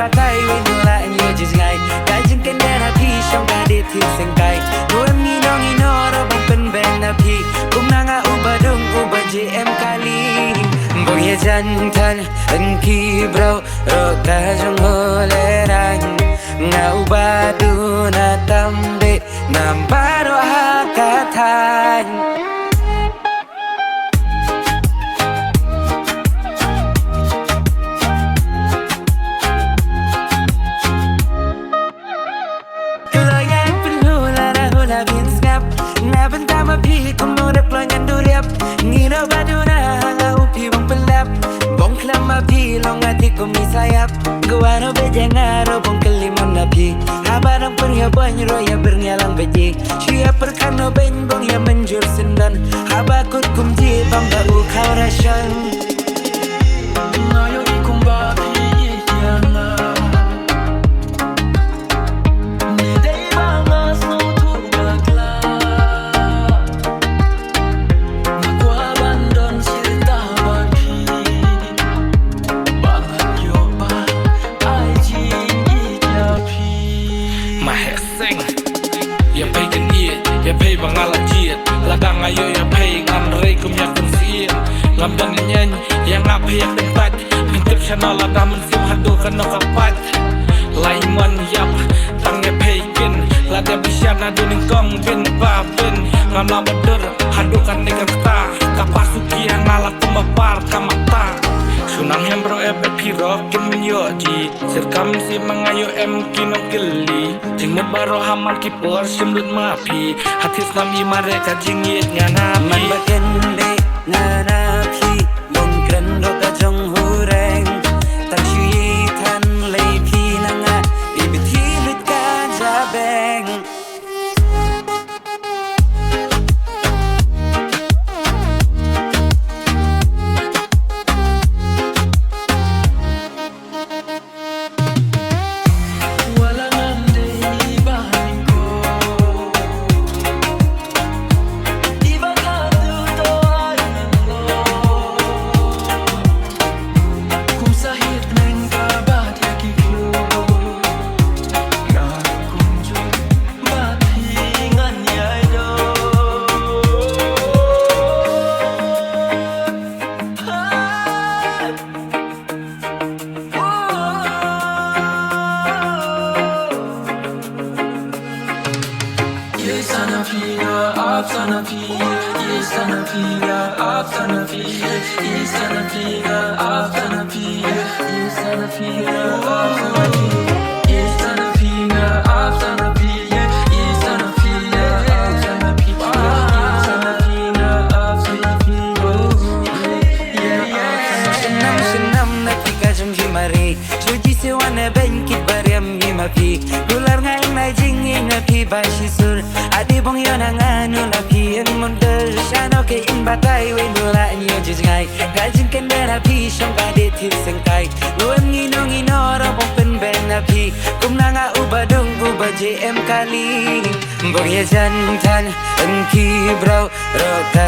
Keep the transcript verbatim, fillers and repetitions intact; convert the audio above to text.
Batai wei nula nyo jis ngai. Ka jingkyndan ha phi shong ka dei thi sengkai. Nuem ngi nong ino ro bang pynben na phi. Kum na nga uba dung uba J M kali. Bong ye jan than en ki bro ro ka jong ho le rang. Nga uba du na tam be nam baro ha ka than. Kloi ngan pynhula na hula bin sngap. Na bynta ma phi kum nong dep kloi ngan duriap. Ngi no badu na hanga u phi bong pynlap. Bong klam ma phi long ati kum ni sayap. Gwa no be janga ro bong keli mon na phi. Haba dang pyrya bony ro ya bernyalang beji. Chia perkano beny bong ya menjur sendan. Haba kut kum ji bang ba u kau rashan. Ngayo i kumba phi i kiana. Ni dei ba nga snow tu bakla. Nga kwah ban don sirta bad phi. Ba ngan ïoh ba ai jingïeit ïa phi. Ma heh seng. Ïa phi kan ïeit, ïa phi ba nga la jied. Lada nga ïoh ïa phi ngan rei kum ïa kan sien. Ngam don ïa nyen, ïa nga phi ïa kan tat. Phi tip shano lada mynsiem haduh kano ka pat. Lai mon ïap, tang ïa phi kin. Lada bishar na dun nyngkong bin ba bin. Ngam la madur, haduh kane ka kta. Ka pasuki ïa nga la kumba par ka mata. Shu nang hem bro eh bad phi ro kin ïoh ji. Sirkam si ma nga ïoh em ki nongkylli. Jingmut baroh ha man ki por shim lut ma phi. Ha thied snam i mareh ka jingïeit nga na phi. Man ba ken beh nga na phi. Long kren ro ka jong hureng. Tang shu i than lei phi na nga. I bithi lut ka jabeng. Shnam shnam na phi ka jong hi mari. Shu ji se wan e beng kit bariam hi ma phi. Kular nga ing na jing ing na phi ba shi sur. Adi bong yo na nga nu na phi en mundur. Shano ke in batai we nu la nyo ji ngai. Ka jing ken na phi shong ka de thi seng kai. Lu em ngi no ngi no ro bong pen ben na phi. Kum na nga uba dung uba J M kali. Bong ye jan than en ki bro ro ka